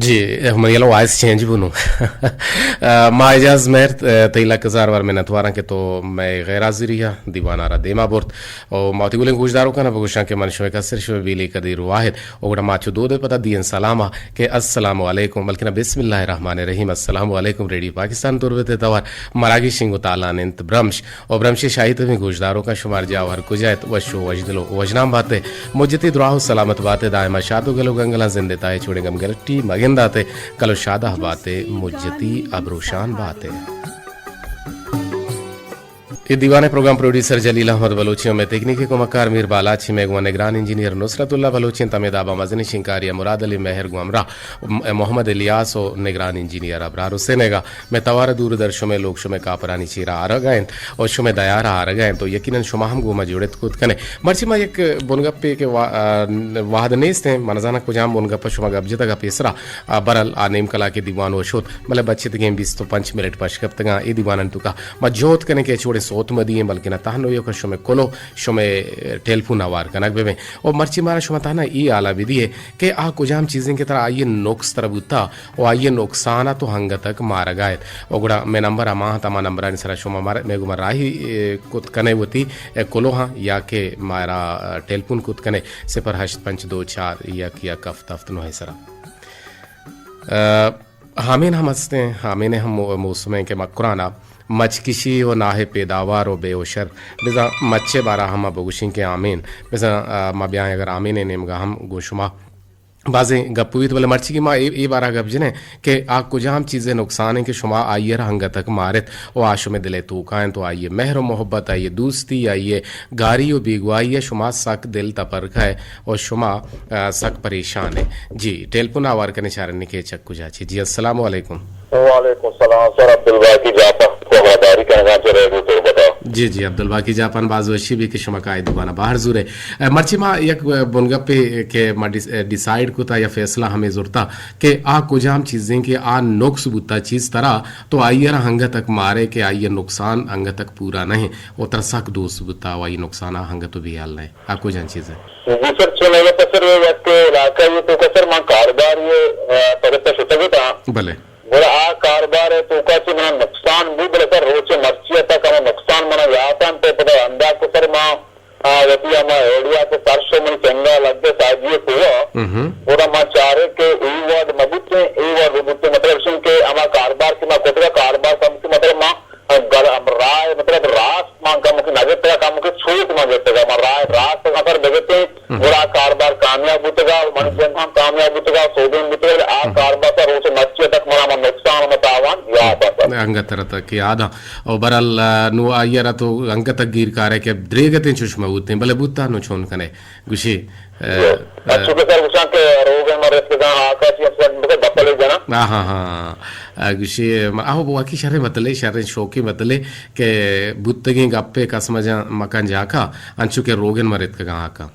جی، منی یلو وائس چینج بو نوں۔ آ، ما اعجاز مہر، آ، تئی لک ہزار وار منتواراں کہ تو مئے غیر حاضری ءَ دیوان ءَ را دیما برت۔ او ما وتی گلیں گوشداروکاں بگوشاں کہ من شمئے کسر شمئے بیلی قدیر واحد۔ او گڑا ما چو دود ءَ پدا دین سلام ءَ کہ السلام علیکم، بلکنا بسم اللہ الرحمن الرحیم، السلام علیکم ریڈیو پاکستان تربت ءِ توار مراگش انگو تالان انت برمش۔ و برمشے شاہی تمیں گوشداروکاں شمار جاہ و ہر کجا ات، وش و وشدل و وشنام باتے، مجتی دراہ و سلامت باتے، دائما شاد و گل و گنگلاں زندے تاہے چوڑیں گم گرٹی مگنداتے، کل و شادہ باتے، مجتی ابروشان باتے۔ اے دیوانے پروگرام پروڈیوسر جلیل احمد بلوچی و میں تکنیکی کمکار میر بالاچی، میں گوما نگران انجینئر نصرت اللہ بلوچی، تمیں دابا مزنی شنکاری مراد علی مہر گوامرا محمد الیاس و نگران انجینئر ابرار حسین گا۔ مئے توار دور در شمئے لوگ شمئے کاپرانی چیرا آرگا انت و شمئے دیارا آرگا انت و یقیناً شما ہم گوما جڑت کت کنے۔ مرچی ما یک بنگپے کہ وا-، آ، وہد نیست ہیں، من زاناں کجام بنگپ شما گپ جتگا پیسرا، آ، برل آ نیم کلاکے دیوان و شد، بلے بچتگیں بیست و پنچ منٹ پش کپتگاں اے دیوانانی توکا۔ ما جہد کنیں کہ چوڑیں سوت مدییں، بلکنا تہنو یک شمئے کلو، شمئے ٹیلیفون ہوار کنگ ببیں۔ و مرچی مارا شما تہنا اے حالا بدیے کہ آ کجام چیزیں کہ ترا آئی نقص ترا بوتا، و آئی نقصان ءَ تو انگت ءَ مارگ ءَ ات۔ و گڑا مئے نمبر ہما انت، ہما نمبرانی سرا شما مار-، مئے گوما راہی، اے، کت کنے وتی، اے، کلوہاں یا کہ مارا، اے، ٹیلیفون کت کنے صفر ہشت پنچ دو چار یک یک ہفت ہفت نو ءِ سرا۔ اے، ہامین ہم ہستیں، ہامین ہم مو-، موسم ہیں کہ مکران ءَ مچ کشی و ناہ پیداوار و بے و شر، بزاں مچ ءِ بارا ہم بگوشیں کہ ہامین، بزاں، اے، ما بیایں اگر ہامین ءِ نیمگا ہم گوں شما بازیں گپ بیت، بلے مرچی کہ ما اے، اے بارا گپ جنیں کہ آ کجام چیزے نقصان ہیں کہ شما آئی ءَ را انگتک مارت و آ شمے دل ءِ توکا انت و آئی ءِ مہر و محبت، آئی ءِ دوستی، آئی ءِ گاری و بیگواہی ءَ شما سک دل تپر کئے و شما، آ، سک پریشان ئے۔ جی، ٹیلیفون آوار کنیں چاریں کہ چک کجا چی۔ جی، السلام علیکم۔ وعلیکم السلام سر، عبدالباقی جاپان تو ہمراہداری کنگا چہ ریڈیو تربت ءَ۔ جی، جی، عبدالباقی جاپان، باز وشی بی کہ شما کائے دیوانا باہر زورے۔ اے، مرچی ما یک بنگپے کہ ما ڈس-، اے، ڈیسائیڈ کتا یا فیصلہ ہمیں زرتا کہ آ کجام چیزیں کہ آ نقص بوتا چیز ترا تو آئی ءَ را انگتک مارے کہ آئی ءِ نقصان انگتک پورا نہیں و ترا سک دوست بوتا و آئی نقصان ءَ انگت و بیال نہیں۔ آ کجام چیز ہے؟ جی سر، چہ مئے پسر یک علاقہ یہ تو کہ سر من کاروبار یہ، اے، طرف شتگتا۔ بلے۔ گڑا آ کاربار ءِ توکا چہ منا نقصان بو، بلے سر روچ مرچی ءَ تک ہما نقصان منا یات انت، پدا ہندا کہ سر ما، آ، وتی ہما ایڈیا کہ سر شو منی چنگا لگے ساجی ءِ کوہ ءَ، گڑا ما چارے کہ اے وڑ مہ بوتیں، اے وڑ بہ بوتیں، مطلب شن کہ ہما کاربار کہ ما کتگا کاربار کم کہ مطلب ما گل ہم راہ، مطلب راست ما کم کہ نہ گتگا، کم کہ چوٹ ما گتگا، ما راہ راست ما سر بگتیں، گڑا کاربار کامیاب بوتگا، من جند ہم کامیاب بوتگا، سوبین بوتگا، بلے آ کاربار سر روچ مرچی تک منا من نقصان و تاوان یاد آتا۔ انگت ترا تک یاد آ۔ او برحال، آ، نو آئی را تو انگت گیر کارے کہ دریگتیں چشمہ بوتیں، بلے بوتا نو چون کنے۔ گوشی، اے، اے، انچو کہ سر گوشاں کہ روگن من رتکگاں ہاکا چی ہم سر بکل بتلے جناں۔ ہاں، ہاں، ہاں۔ اے، گوشی، من، آہو، واقعی شریں بتلے، شریں شوقیں بتلے کہ بوتگیں گپے کس مجاں مکن جاکا، انچو کہ روگن من رتکگاں ہاکا۔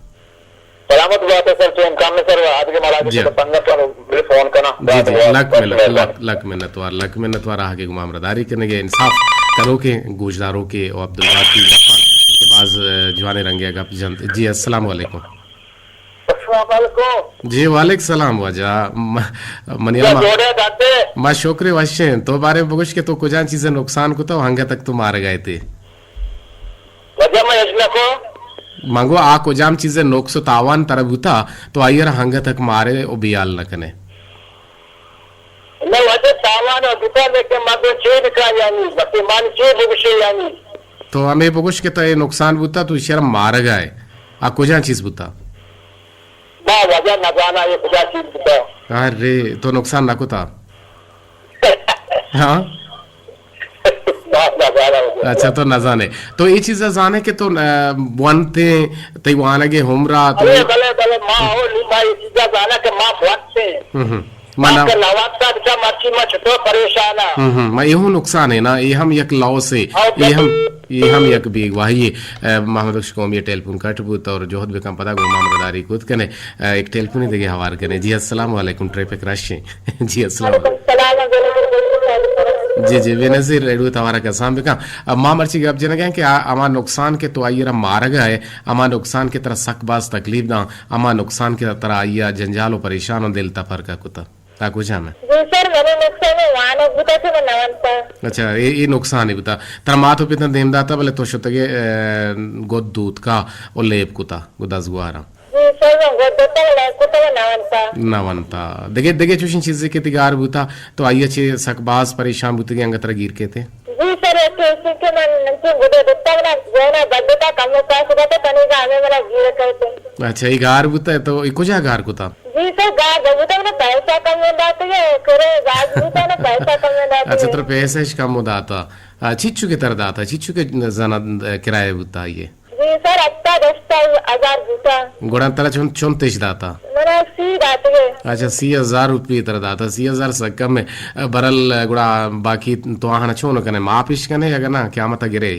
سلامت بات ہے سر، چون کم ہے سر، آدگہ مراگش جی۔ تو سنگت سر بلے فون کنا۔ جی، جی، لک منت، لک، لک منت وار، لک منت وار آہگے گما ہمراہداری کنگے، انصاف کنوکیں گوشداروکے او عبدالباقی جاپان کہ باز، اے، جوانیں رنگے گپ جنت۔ جی، السلام علیکم۔ السلام علیکم۔ جی، وعلیکم السلام واجہ۔ م-، منی یا ہما جوڑے داتے؟ ما شکر وشیں۔ تو بارے بگوش کہ تو کجان چیزیں نقصان کتا و ہنگا تک تو مارگا اتے؟ واجہ ما ہچ نکو۔ منگو آ کجام چیزیں نقص و تاوان ترا بوتا تو آئی را ہنگا تک مارے و بیال نکنے؟ نہ واجہ تاوان و بوتا لیکن ما گو چے بکا یعنی، بس من چے بگوشے یعنی۔ تو ہمے بگوش کہ تو اے نقصان بوتا تو ایشی را مارگا ہے۔ آ کجا چیز بوتا؟ ما واجہ نزانا اے کجا چیز بوتا۔ ارے، تو نقصان نہ کتا؟ ہاں؟ ما نزانا واجہ۔ اچھا، تو نزانے۔ تو اے چیزا زانے کہ تو، آ، بوانتے، تئی وانگے ہمرا تو ارے، بلے، بلے، ما ہو نی ما اے چیزا زانا کہ ما بوانتے۔ ہم، ہم۔ من ما کہ نوانتا بچا مرچی ما چطور پریشان آں۔ ہم، ہم، ما اے ہم نقصان ہے نا، اے ہم یک لاس ہے، ہاں، اے ہم، اے ہم یک بیگواہی ہے۔ اے، محمد بخش قومی ٹیلیفون کٹ بوت اور جہد بکن پدا گوں ما ہمراہداری کت کنے۔ اے، ایک ٹیلیفونی دیگہ ہوار کنے۔ جی السلام علیکم، ٹریفک رش ہے۔ جی السلام علیکم۔ جی، جی، بے نظیر ریڈیو توارا کسان بکن۔ اب ما مرچی گپ جنگا کہ آ، ہما نقصان کہ تو آئی را مارگا ہے، ہما نقصان کہ ترا سک باز تکلیف داں، ہما نقصان کہ ترا آئی ء جنجال و پریشان و دل تپرکہ کتہ۔ تا کجام ء؟ جی سر، منی نقصان ء وانگ بوتا کہ من نہ ونتا۔ اچھا، اے، اے نقصان ہی بوتا۔ ترا مات و پتاں دیم داتا، بلے تو شتگے، اے، گد دوتکا و لیب کتا، گد ازگواراں۔ جی سر، من گد دوتا و لیب کتا و نہ ونتا۔ نہ ونتا۔ دگہ، دگہ چوشیں چیزے کہ تئی گار بوتا، تو آئی ء چہ سک باز پریشان بوتگے، انگت ترا گیر کیتے؟ جی سر، یک ایشی کہ من انچیں گدے دوتا، منا گونا بدتا کم و کاس داتا، تنیگا ہمیں منا گیر کیتے۔ اچھا، اے گار بوتا، تو اے کجا گار کتا؟ جی سر، گار بوتا، منا پیسہ کم داتے، کرے گار بوتا، منا پیسہ کم داتے۔ اچھا، ترا پیسہ اش کم داتا۔ آ، چیچو کے تر داتا، چیچو کے زنا کرایہ بوتا یہ؟ جی سر، ہفتاد ہزار بوتا۔ گڑا ترا چون، چون تش داتا؟ منا سی داتے۔ اچھا، سی ہزار روپی ترا داتا، سی ہزار سک کم ہے۔ برل گڑا باقی تو آہنا چون کنے، ماپش کنے اگر نا قیامت گرے؟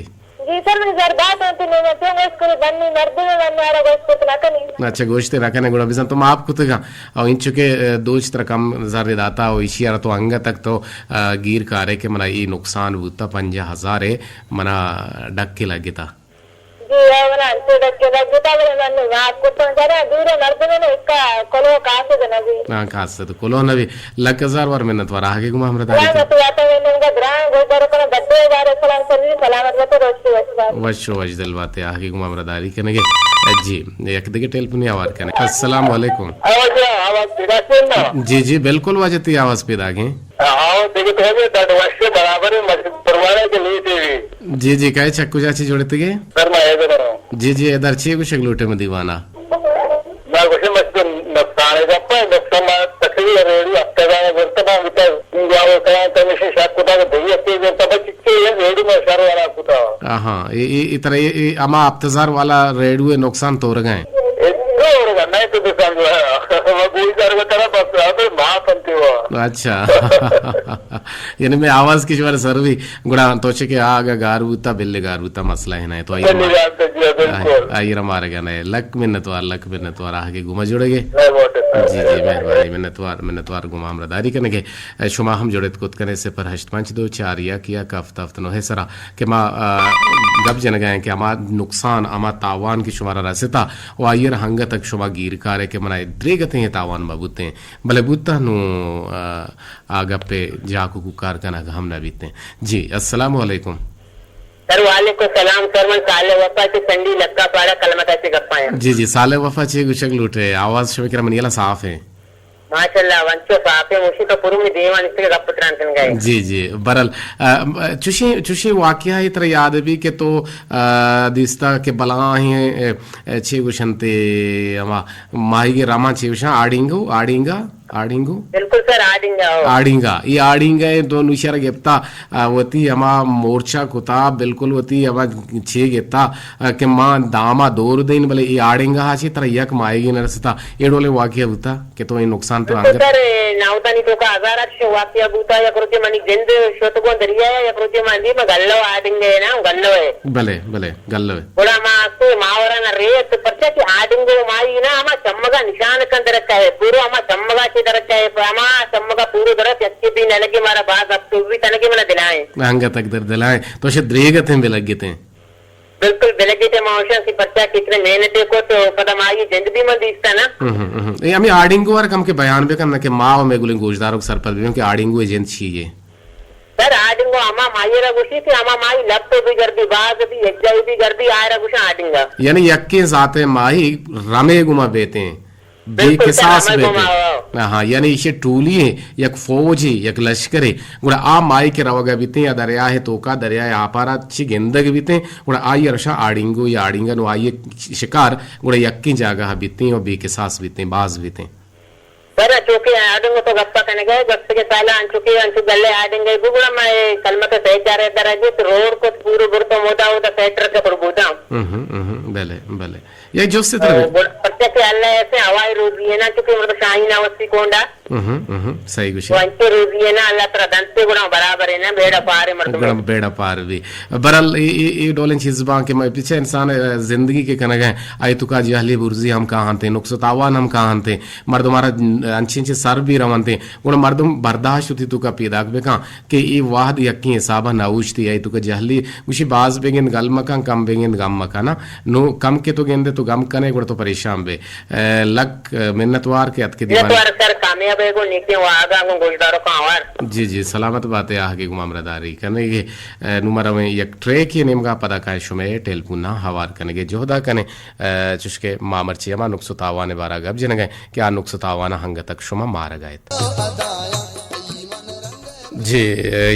جی سر، من زردات انت، نو من چون گوشت کنی بنی مردم من آرا گوشت کت نہ کنی۔ اچھا، گوشت نہ کنے، گڑا بزن تو ماپ کتگا۔ او انچو کہ، اے، دوچ ترا کم زر داتا، او ایشی آرا تو انگت تک تو، اے، گیر کارے کہ منا ای نقصان بوتا، پنجاہ ہزار ہے، منا ڈک لگتا۔ جی، او منا انچو ڈک لگتا، بلے من ماپ کتوں، چرا دور مردم نے اکا کلو کاسے نہ بی۔ ہاں، کاسے تو کلو نہ بی۔ لک ہزار وار منت وار آہگے گما ہمراہ داری کن۔ سلامت بات ئے، نمگا گران گوشداروکاں بڈے بارے سلام سلوی، سلامت بات ئے، روشی وش بات ئے۔ وش و وش دل بات ئے، آہگے گما ہمراہ داری کنگے۔ جی، یک دگہ ٹیلیفونی آوار کنے۔ السلام علیکم۔ آواز، آواز پیدا کن نا؟ جی، جی، بالکل واجہ تئی آواز پیدا گے۔ آواز دگہ تو ہے، ڈڈ وش برابر ہے، مجد پروانا کے لیے ٹی وی۔ جی، جی، کئے چک کجا چی جوڑتگے؟ سر، ما حیدر ہوں۔ جی، جی، حیدر چی گوشگ لوٹے مدیوانا؟ ما گوشم، بس نقصان ہے، گپا نقصان، ما تقریر ریڈیو ہفتہ گانا گرتا، ما بتا گاو کنا، تمیشی شاک کتا کہ دگی ہفتے گرتا، بس چکے یہ ریڈیو ما شر والا کتا۔ آہاں، اے، اے، اے ترا اے، اے، اما ہفت ہزار والا ریڈیو نقصان تو رگا ہے۔ اے تو رگا، نہیں تو دکان جو ہے، ما گوئی دار کا طرف بس، ابے ما پنتے ہوا۔ اچھا۔ یعنی میں آواز کی شمار سر بھی گڑا تو چہ کہ آ اگا گار بوتا، بلے گار بوتا، مسئلہ ہے نہ، تو آئی بلے رما-، گار بوتا، جی، بالکل۔ آئی، آئی را مارگا نہ۔ لک منتوار، لک منتوار، آہگے گما جوڑے گے۔ جی، جی، مہربانی، منتوار، منتوار گما ہمراہ داری کنگے۔ اے، شما ہم جوڑت کت کنے صفر ہشت پنچ دو چار یک یک ہفت ہفت نو سرا کہ ما، آ، گپ جنگا ہیں کہ ہما نقصان، ہما تاوان کہ شمارا رستا و آئی را ہنگا تک شما گیر کارے کہ منا دریگتیں تاوان مبوتیں۔ بلے بوتہ نوں، آ، آ گپ ء جاک و کوکار کنگ ہم نہ بیتیں۔ جی، السلام علیکم۔ سر، وعلیکم السلام سر، من صالح وفا چہ سنڈی لکا پاڑا کلمتا چہ گپا آں۔ جی، جی، صالح وفا چے گوشگ لوٹے، آواز شمے کرا منی یلا صاف ہے۔ ماشاءاللہ، ونچو صاف ہے، موشی تو پرو منی دیوان اس کے گپ تران کنگا ہے۔ جی، جی، برل، آ، چوشیں، چوشیں واقعہ ہے ترا یاد بھی کہ تو، آ، دیستا کہ بلاہیں، اے، اے، چے گوشنتے، ہما ماہیگے راما چے گوشاں، آڑینگو، آڑینگا؟ آڑینگو؟ بالکل سر، آڑینگا ہو۔ آڑینگا۔ اے آڑینگا اے تو نوشی را گپتا، آ، وتی ہما مورچہ کتا، بالکل وتی ہما چے گپتا، آ، کہ ما داما دور دین، بلے اے آڑینگا ہا چے ترا یک ماہیگے نہ رستا۔ اے ڈولیں واقعہ بوتا کہ تو اے نقصان تو بالکل انگت؟ سر، اے ناودانی توکا ہزار اکش واقعہ بوتا، یک روچے منی جند شتگوں دریا، یک روچے من دی ما گلو آڑینگا ہے نا، گلو ہے۔ بلے، بلے۔ گلو ء۔ گڑا ما استے ماورانا ریت، پرچا کہ آ ڈنگو مائی نا ہما چمگا نشان کن درکا ہے، پورو ہما چمگا چے درکا ہے، ہما چمگا پورو درک یکے بھی نہ لگے، مارا باز افسوس بھی تنگے منا دلائیں۔ انگت اگدر دلائیں، تو شہ دریگتیں بلگتیں۔ بالکل بلگتے ما ہوشاں سی، پرچا کہ اتنے محنت کو تو پدا مائی جند بھی من دیستا نا۔ ہم، ہم، ہم۔ اے ہمیں آ ڈنگو وار کم کے بیان بکن نہ کہ ما و میں گلیں گوشداروں سرپد بھی کہ آ ڈنگو جند چی ہے۔ سر، آ ڈنگو ہما مائی را گوشی کہ ہما مائی لپ بھی گردی، باز بھی، یک جائی بھی گردی، آ را گوشاں آ ڈنگا۔ یعنی یکیں ذات مائی رمے گما بیتیں، بے بالکل سر، کساس رمے بیتیں۔ گما، ہاں۔ ہاں، یعنی ایشی ٹولی ہے، یک فوج ہے، یک لشکر ہے۔ گڑا آ مائی کے روگا بیتیں یا دریائے توکا، دریائے آپارا چی گندگ بیتیں، گڑا آئی رشا آ ڈنگو یا آ ڈنگا نو آئی شکار، گڑا یکیں جاگہ بیتیں و بے کساس بیتیں، باز بیتیں۔ سر، چوکہ آ ڈنگو تو گپا کنگا ئے، گوستگیں سالا انچو کہ انچو گلے آ ڈنگا بو، گڑا ما اے کلمت سئے چار ء درا گیت، روڈ کت پورو برتو مودا اودا سئے ٹرک پر بودا۔ اہم، اہم، بلے، بلے۔ یک جستے تر بی۔ گڑا پرچا کہ اللہ ایسے ہوائی روزی ہے نا، چونکہ مردم شاہین آ وسی کونڈا۔ اہم، اہم، صحیح گوشے۔ تو انچو روزی ہے نا، اللہ ترا دنتے گڑا برابر ہے نا، بیڑا پار ہے مردم۔ گڑا بیڑا پار بی۔ برحال، اے، اے، اے ڈولیں چیز باں کہ مئے پیچھے انسان، اے، زندگی کے کنگا ہے، آئی تو کا جہلی برزی ہم کا ہنتے، نقص و تاوان ہم کا ہنتے۔ مردم آرا انچیں چہ سر بھی رونتے، گڑا مردم برداشت وتی توکا پیداک بکن کہ اے وہد یکیں حسابا نہ اوشتی، اے توکا جہلی گوشی باز بگند گل مکن، کم بگند غم مکانا۔ نو کم کہ تو گندے تو گم کنے گڑا تو پریشان بے۔ اے، لک، اے، منتوار کہ اتکے دیوان۔ منتوار سر، کامیاب ہے گو نیکیں واہگا گو گوشدارو کا آوار۔ جی، جی، سلامت باتے آہگے گو مامرا داری کنے گے۔ اے، نو ما رویں یک ٹریک یہ نیمگا پدا کائیں شمے ٹیلیفون نا ہوار کنے گے جہدا کنے۔ اے، چشکے ما مرچی ہما نقص و تاوان بارا گپ جنگے کہ آ نقص و تاوان ہنگ تک شما مارگا ایت۔ جی،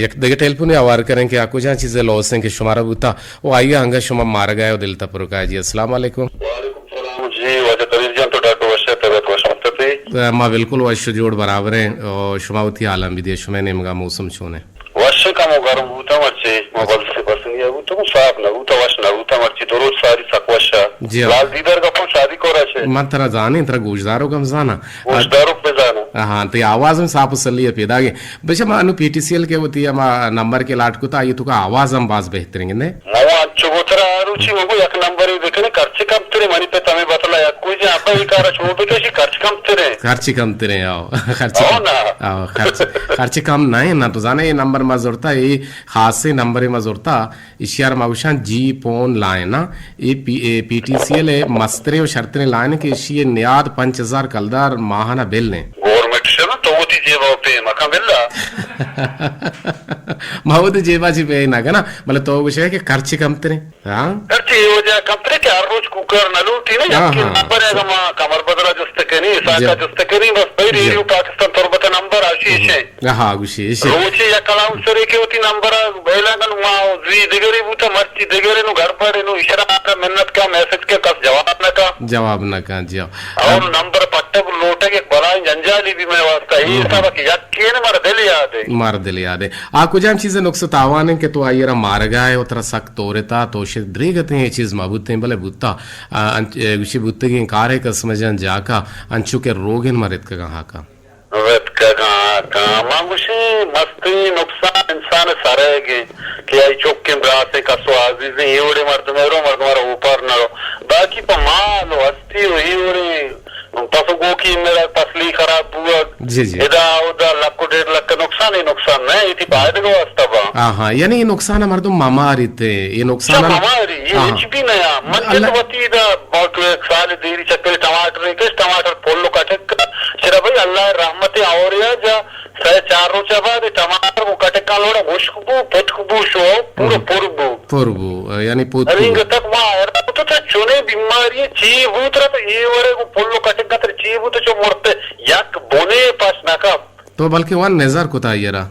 یک دگہ ٹیلیفونے آوار کریں کہ آ کجا چیزے لوسیں کہ شمارا بوتا و آئی انگا شما مارگا و دل تپرکا۔ جی، السلام علیکم۔ وعلیکم السلام۔ جی، واجہ قدیر جان، تو ڈاکٹر وش ہے، طبیعت وش متتے؟ ما بالکل وش و جوڑ برابر ہیں۔ او شما وتی حالاں بدے، شما نیمگا موسم چونے؟ وش کم و گرم بوتا مرچی، ما بلد سے پسندی بوتا، صاف نہ بوتا، وش نہ بوتا مرچی، دو روچ ساری سک وش ہے۔ جی ہاں۔ لال دیدار گپوں شادی کورا چے۔ من ترا زانیں، ترا گوشدارو گم زانا۔ گوشداروک بزاناں۔ ہاں، تئی آواز ہم صاف و سلی ء پیداگ ء۔ بچہ ما انو پی ٹی سی ایل کہ وتی ہما نمبر کہ الاٹ کتا، آئی توکا آواز ہم باز بہتریں گندے۔ ما انچو گو ترا آروچی مگو یک نمبرے بکنے، خرچ کم ترے، منی پت ہمیں بتلا یک کوئی جا، ابا یہ کارا شو بکشی، خرچ کم ترے۔ خرچ کم ترے، آو۔ خرچ او کم۔ نا۔ آو، خرچ، خرچ کم نہ ہے نا، تو زانے یہ نمبر ما زرتا، یہ خاصے نمبر ما زرتا۔ ایشی ء را ما گوشاں جی پون لائن ء۔ اے پی، اے پی ٹی سی ایل ء مستریں و شرتریں لائن کہ ایشی ء نیاد پنچ ہزار کلدار ماہانہ بل ایں۔ گورنمنٹ شنو تو وتی جیب ء پے مکن بلا۔ ما وتی جیب ء چی پے نہ کناں، بلے تو گوشے کہ خرچ کمتریں۔ ہاں؟ خرچ اے وجہ کمتریں کہ ہر روچ کوکار نہ لوٹی نا، ہاں، یکیں ہاں۔ نمبر ء اگاں ما کمر بدرا جست کنی، اسحاق ء جی۔ جست کنی، بس بھئی جی۔ ریڈیو پاکستان تربت ء نمبر آشی ہاں۔ ایش ایں۔ ہاں، گوشی، ایشی۔ روچے یک اناؤنسرے کہ وتی نمبر ء بیلان کن، ما زوی دگرے بوتا، مرچی دگرے نو گڑبڑے نو، اشرا آتا منت کا میسج کے کس جواب نہ کا۔ جواب نہ کا، جی ہاں۔ اور نمبر پٹک لوٹگ ایک بلائیں جنجالی بھی میں واسطہ، یہ ہم، ہم۔ حساب کہ یک کین مر دل یاد ہے۔ مر دل یاد ہے۔ آ کجام چیز نقص تاوان ہے کہ تو آئی را مارگا ہے و ترا سک تورتا، تو شد دریگتیں یہ چیز ما بوتیں، بلے بوتا، آ، انچ-، اے، گوشی بوتگیں کارے کس مجان جاکا، انچو کہ روگن مرتکگاں ہاکا۔ وت کگاں کاں۔ ما گوشیں مستریں نقصان انسان ء سرئیگ انت کہ آئی چکیں براسیں کس و عزیزیں اے وڑیں مردم ء رو، مردم ء را اوپار نہ رو۔ باقی پہ مال و ہستی و اے وڑیں پس و گوکی مر، فصلی خراب بوگ، جی، جی۔ ادا اودا لکھ و ڈیڑھ لکھ نقصان، اے نقصان نہ، اے تی پائدگ واسطہ با۔ ہاں، ہاں، یعنی اے نقصان مردم مماریت، اے نقصان چا مماری، اے ہاں، ہاں۔ ہچ بھی نہ۔ من اللہ جت وتی دا بہت سال دیری چکر ٹماٹر کش، ٹماٹر پھل و کٹک، چرا بھائی اللہ رحمت اور یا جا سئے چار روچ ء بعد اے ٹماٹر گوں کٹکاں لوڑا ہشک بو، پتک بو، شو پورا ہم۔ پر بو۔ پر بو، یعنی پوت بو۔ انگت ما حیران بوتو تو چونے بیماری چی بوت را تو اے ورے گوں پلو کٹکاں تر چی بوت چو مرتے یک بنے پش نہ کپ۔ تو بلکہ وان نظر کتا یرا۔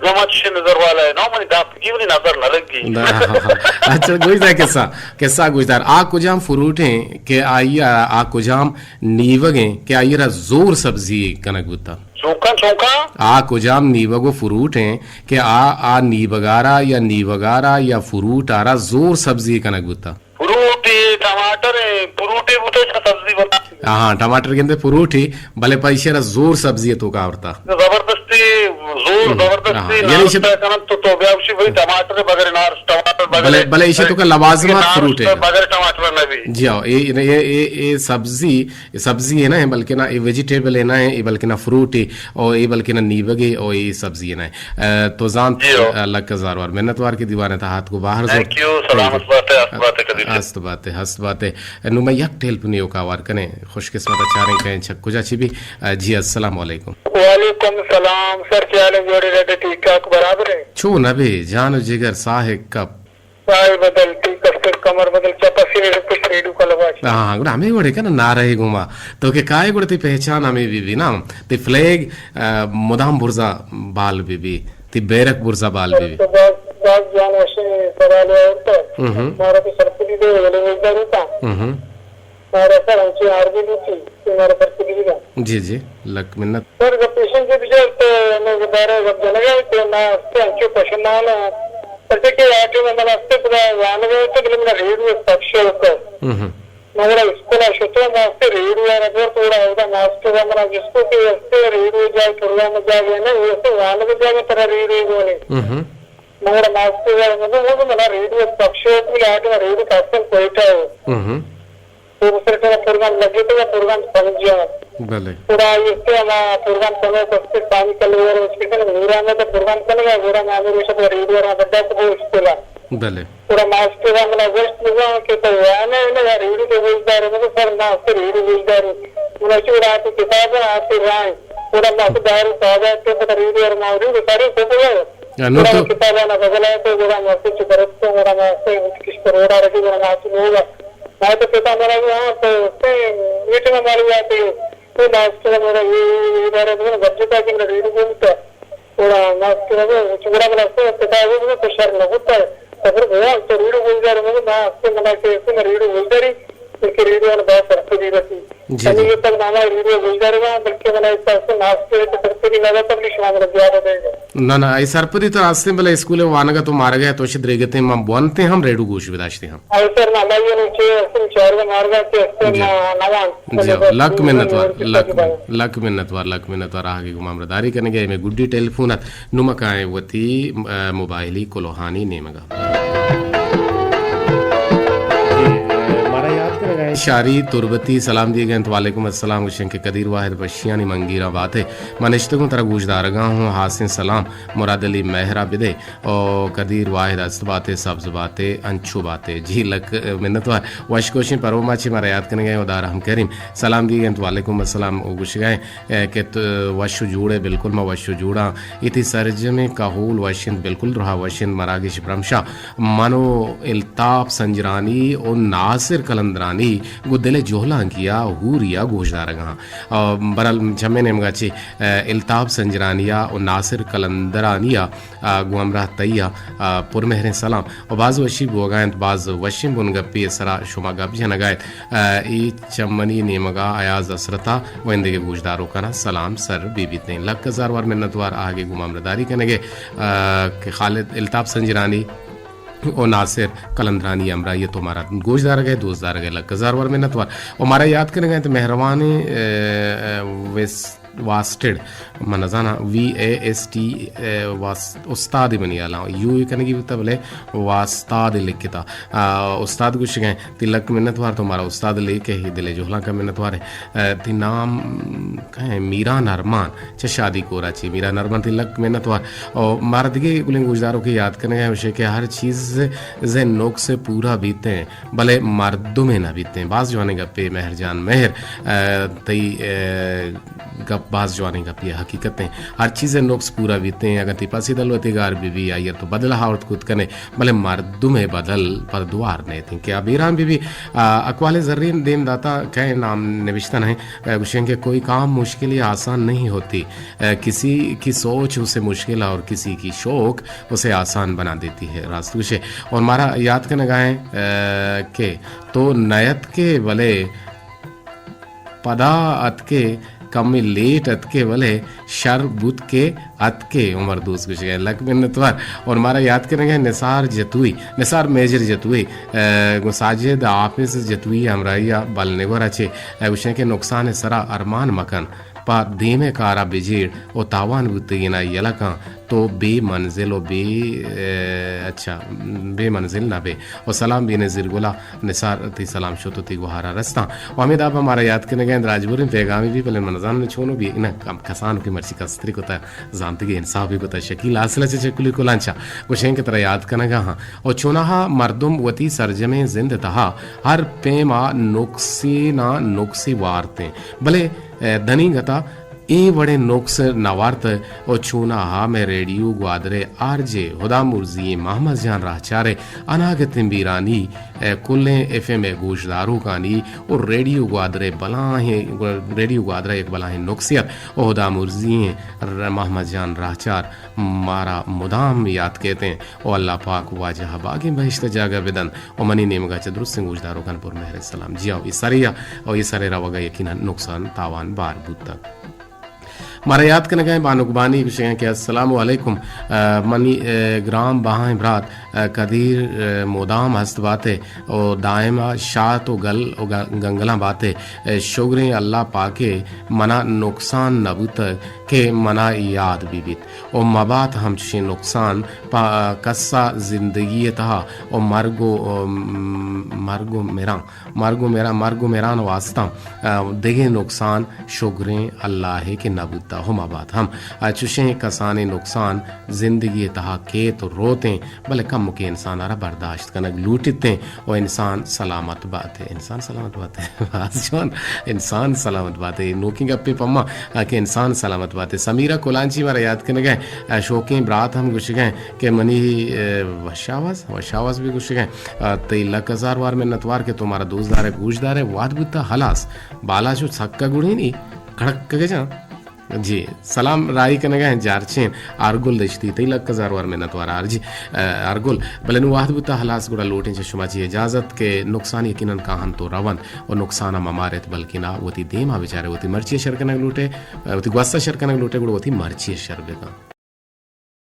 نو ما چشے نظر والا ہے، نو منی داپگی منی نظر نہ لگی۔ نہ، ہاں، ہاں۔ اچھا، گوش دار قصہ، قصہ گوش دار۔ آ کجام فروٹ ہیں کہ آئی آ، آ کجام نیوگ ہیں کہ آئی را زور سبزی کنگ بوتا؟ چونکاں، چونکاں؟ آ کجام نیوگ و فروٹ ہیں کہ آ، آ نیوگارا یا نیوگارا یا فروٹ آرا زور سبزی کنگ بوتا؟ فروٹ، اے ٹماٹر اے، فروٹ اے بوتا، اس کا سبزی بنا۔ ہاں، ٹماٹر گندے فروٹ ہی، بلے پا ایشی را زور سبزی تو کا آورتا۔ زبردستی، زور ہم، زبردستی ہاں، یعنی ناشتہ ایشی کنن تو، تو بیا اسی بھئی ٹماٹر بغیر ناش، ٹماٹر بغیر بلے، بلے ایشی تو کا لوازمات ناش فروٹ ہے۔ بغیر ٹماٹر نہ بھی۔ جی ہاں، اے، اے، اے، اے سبزی اے سبزی ء نہ انت، بلکنا اے ویجیٹیبل ء نہ انت، اے بلکنا فروٹ ء، او اے بلکنا نیوگ ء، او اے سبزی ء نہ انت۔ ء، تو زانت، جی ہو۔ ء، لک ہزار وار منت وار کہ دیوان ء تہا اتک و باہر زرت۔ تھینک یو، سلامت بات ئے، ہست بات ئے قدیر جان۔ ہست بات ئے، ہست بات ئے۔ نوں ما یک ٹیلیفونے اوکا ہوار کنیں، خوش قسمت ء چاریں کئے چک کجا چی بی۔ ء، جی السلام علیکم۔ وعلیکم السلام سر، کیا حال ہے؟ جوڑے رہتے، ٹھیک ٹھاک برابر ہے؟ چو نہ بے، جان و جگر ساہ کپ۔ ساہ بدل، ٹیک استے، کمر بدل، چپ استے، پشت ریڈو کا لگا چی۔ ہاں، گڑا ہمے وڑے کنا نعرہ گوما۔ تو کہ کائے گڑا تی پہچان ہمے بی بی نا۔ تی فلیگ، آ، مدام برزا بال بی بی۔ تی بیرک برزا بال بی بی۔ تو باز، باز جان وشیں سوال ہے اور تو۔ ہم ہم۔ مارا تو سرپدی دے، ولے وزدار ہوتا۔ ہم ہم۔ مارا سر ہنچیں آرگی لوٹی، کہ مارا سرپدی دا۔ جی جی، لک منت۔ سر، گپ ایش انت کہ بچار تو ہمے بارہ ء گپ جنگ ء ئے کہ ما استے انچو پشمان آں، پرچہ کہ آ ٹائم ء من استے پدا وانگ ء اتاں، بلے منا ریڈیو ء سک شوق ات۔ ہم ہم۔ من گڑا اسکول ء شتوں، ما استے ریڈیو ء نہ زرت، گڑا اودا ماسٹر ء منا جست کو کہ استے ریڈیو جاگہ، پروگرام جاگہ نہ، اے استے وانگ جاگہ ترا ریڈیو گونے۔ ہم ہم۔ من گڑا ماسٹر ء گوشت، منا ریڈیو ء سک شوق ات، بلے آ ٹائم ء ریڈیو خاص کر کوئٹہ ء۔ ہم ہم۔ تو سر ترا پروگرام لگے تو یا پروگرام سمجھا۔ بلے۔ گڑا آئی استے ہما پروگرام کنوک استے سامی کلوور استے کن نوران ء پروگرام کنگا، گڑا ما ہمے روچ ء ریڈیو را بڈا کو اسکول ء۔ بلے۔ گڑا ماسٹر ء منا گوشت بزاں کہ تو آ تو باہر سادا تے پتہ ریڈیو اور ما ریڈیو سارے کو کو ہے۔ یا نو گڑا تو کتاباں نہ بدلا تو گڑا ما کچھ برت تو گڑا ما سے کچھ کروڑا رکھی گڑا ما تو لوگ ما تو پتا میرا وہاں تو سے میٹنگ ہماری آتی تو ماسٹر میرا یہ یہ بارے میں گپ جتا کہ میرا ریڈیو بولتا۔ گڑا ماسٹر ابو چوڑا بلا سے پتا وہ تو شر نہ ہوتا ہے۔ تو پھر گیا تو ریڈیو بول جا رہے، میں سے منا کے سے ریڈیو بول جا رہی، کہ ریڈیو نے بہت سخت دی رہتی۔ جی، ہمیں جی۔ یہ تک ناما ریڈیو بول جا رہے، بلکہ منا اس طرح سے ماسٹر تو کرتے بھی لگا تب بھی شما میرا زیادہ دے گا۔ نہ، نہ، اے سرپدی تو راستے بلے اسکول وانگا تو مارگا تو شد ریگتے ہم بونتے ہم ریڈیو گوش بداشتے ہم۔ او سر، ما ما یہ نوچے اسم چارگا مارگا کہ اسم جی۔ نوان۔ جی، لک منتوار، لک، لک منتوار، لک منتوار۔ آگے گو مامرداری کنگے، میں گڈی ٹیلیفون ات، نمکائیں وتی، آ، موبائلی کلوہانی نیمگا۔ جی، آ، مارا یاد کنگا ہے۔ شاری تربتی سلام دیے گئے، وعلیکم السلام، گوشن کہ قدیر واحد بشیانی منگیرا باتے، من اشتگوں ترا گوش دارگا ہوں، حاسن سلام، مراد علی مہرا بدے۔ او قدیر واحد است باتے، سبز باتے، انچو باتے۔ جی لک منتوار۔ وش گوشیں پروما چی مارا یاد کنگے او دار ہم کریم۔ سلام دیگ انت، وعلیکم السلام او گوشگائیں، اے، کہ تو وش و جوڑے، بالکل ما وش و جوڑاں۔ اتی سرجمیں کہول وش انت، بالکل درہا وش انت۔ مراگش برمشا منو التاپ سنجرانی او ناصر قلندرانی گو دل جہلانکیا ہوریا گوش دارگاں۔ او برل چمے نیمگا چی، اے، التاپ سنجرانیا او ناصر قلندرانیا آ، گوں ہمراہ تئی ء، آ، پرمہریں سلام و باز وشی بوگا انت، باز وشیں بنگپے ء سرا شما گپ جنگا ات۔ آ، اے چمنی نیمگا ایاز حسرتا و اندگہ گوشداروکانا سلام سر بہ بیتیں۔ لک ہزار وار منتوار آہگے گوں ہمراہداری کنگے، آ، کہ خالد الطاف سنجرانی و ناصر قلندرانی ہمراہی تو مارا گوشدارگے، دوستدارگے، لک ہزار وار منتوار۔ و مارا یاد کنگا انت مہروانیں، آ، آ، ویس واسٹڈ، من نزاناں، وی اے ایس ٹی، اے، واس-، استاد منی ہیالاں یو اے کنگی بوتا، بلے واستاد لکھتا۔ آ، استاد گوشگیں، تی لک منت وار تو مارا استاد لیکے، دل جہلاں کا منت وار ہے۔ آ، تی نام کہیں میران ارمان، چہ شادی کورا چی میران ارمان، تی لک منت وار۔ او مارا دگے گلیں گوشدارو کے یاد کنگا ہے، کہ ہر چیز زے نقص پورا بیتے ہیں، بلے مردم نہ بیتے ہیں۔ باز جوانیں گپے مہر جان مہر، آ، تئی، آ، گپ باز جوانیں گپے ء حقیقت ہیں۔ ہر چیز ء نقص پورا بیتے ہیں۔ اگاں تئی پسی دلوتے گار بہ بی، آئی ء تو بدل ہاورت کت کنے، بلے مردم ء بدل پر دوار نیتیں کہ آ بیران بہ بی۔ آ، اقوال زرین دیم داتا کئے نام نوشتہ نہیں، آ، گوشیں کہ کوئی کام مشکل یا آسان نہیں ہوتی، آ، کسی کی سوچ اسے مشکل اور کسی کی شوق اسے آسان بنا دیتی ہے۔ راست گوشے۔ اور مارا یاد کنگائیں، آ، کہ تو نیت کے بلے پدا اتکے، کمے لیٹ اتکے، ولے شر بوت کہ اتکے۔ عمر دوست گوشگئے، لک منتوار۔ اور مارا یاد کنگئے نثار جتوئی، نثار میجر جتوئی، ء، گوں ساجد حافظ جتوئی ہمراہی ء بل نگورا چے، ء، گوشیں کہ نقصان سرا ارمان مکن، پہ دیم کارا بجیڑ و تاوان بوتگینا یلہ کن۔ تو بے منزل و بے، اے، اچھا، بے منزل نہ بے۔ و سلام بینظیر گلا، نثار تئی سلام شت و تئی گوہارا رستاں۔ و ہمے دابا مارا یاد کنگا انت راجبریں پیغامی بی، بلے من نزاناں چونو بی، اناں کم-، کسانو کہ مرچی کستری کتا، زانتگی انصافی کتا، شکیل حاصل چہ چکلی کلانچا۔ گوشیں کہ ترا یاد کنگا ہاں۔ و چوناہا مردم وتی سرجمیں زند تہا ہر پیما نقصی نا نقصی وارتیں۔ بلے، اے، دنیگتا اے وڑیں نقص نہ وارت و چوناہا مئے ریڈیو گوادر ء آر جے ہدا مرزی ایں محمد جان راہچار ء اناگتیں بیرانی ء کلیں ایف ایم ء گوشداروکانی و ریڈیو گوادر ء بلاہیں، ریڈیو گوادر ء یک بلاہیں نقصے ات و ہدا مرزی ایں ر-، محمد جان راہچار مارا مدام یات کیت ایں و اللہ پاک واجہ ء باگیں بہشت ء جاگہ بدنت و منی نیمگا چہ درستیں گوشداروکان پر مہر سلام۔ جی آؤ، اے سرے ء و اے سرے روگ ء یقیناً نقصان تاوان بار بوتگ۔ مارا یات کنگائیں بانک بانی گوشگائیں کہ السلام علیکم، آ، منی، آ، گرام بہائیں برات، آ، قدیر، آ، مدام ہست باتے و دائما شات و گل و گ-، گنگلاں باتے۔ آ، شگریں اللہ پاکے منا نقصان نہ بوتگ کہ منا یاد بہ بیت و مبات ہمچشیں نقصان پہ کسا زندگی تہا و مرگ و، آ، مرگ و مراں مرگ و میران، مرگ و میران واسطہ، آ، دگہ نقصان شگریں اللہ ء کہ نہ بوتا ہما بات ہم۔ آ، چشیں کسانیں نقصان زندگی ء تہا کیت و روتیں، بلے کم ہمکہ انسان ءَ را برداشت کنگ لوٹیت ایں و انسان سلامت بات ئے۔ انسان سلامت بات ئے۔ باز جوان، انسان سلامت بات ئے۔ نوکیں گپے پما، آ، کہ انسان سلامت بات ئے۔ سمیرہ کلانچی مارا یاد کنگ ءَ، آ، شوکیں برات ہم گوشگ ءَ کہ منی، آ، وش آواز، وش آواز بھی گوشگ ءَ۔ آ، تئی لک ہزار وار منت وار کہ تو مارا دوست دار ئے، گوش دار ئے، وہد بوتا ہلاس۔ بالاچ و سکا گڑینی کڑک کگے جان۔ جی، سلام راہی کنگا ہیں جارچین آرگل دشتی، تئی لک ہزار وار منت وار آر جی، آ، آرگل۔ بلے نوں وہد بوتا ہلاس، گڑا لوٹیں چہ شما چی اجازت کہ نقصان یقیناً کاہنت و رونت و نقصان ءَ ممارت، بلکنا وتی دیم ءَ بچارے، وتی مرچی ءَ شر کنگ لوٹے، آ، وتی گوست ءَ شر کنگ لوٹے، گڑا وتی مرچی ءَ شر بکن۔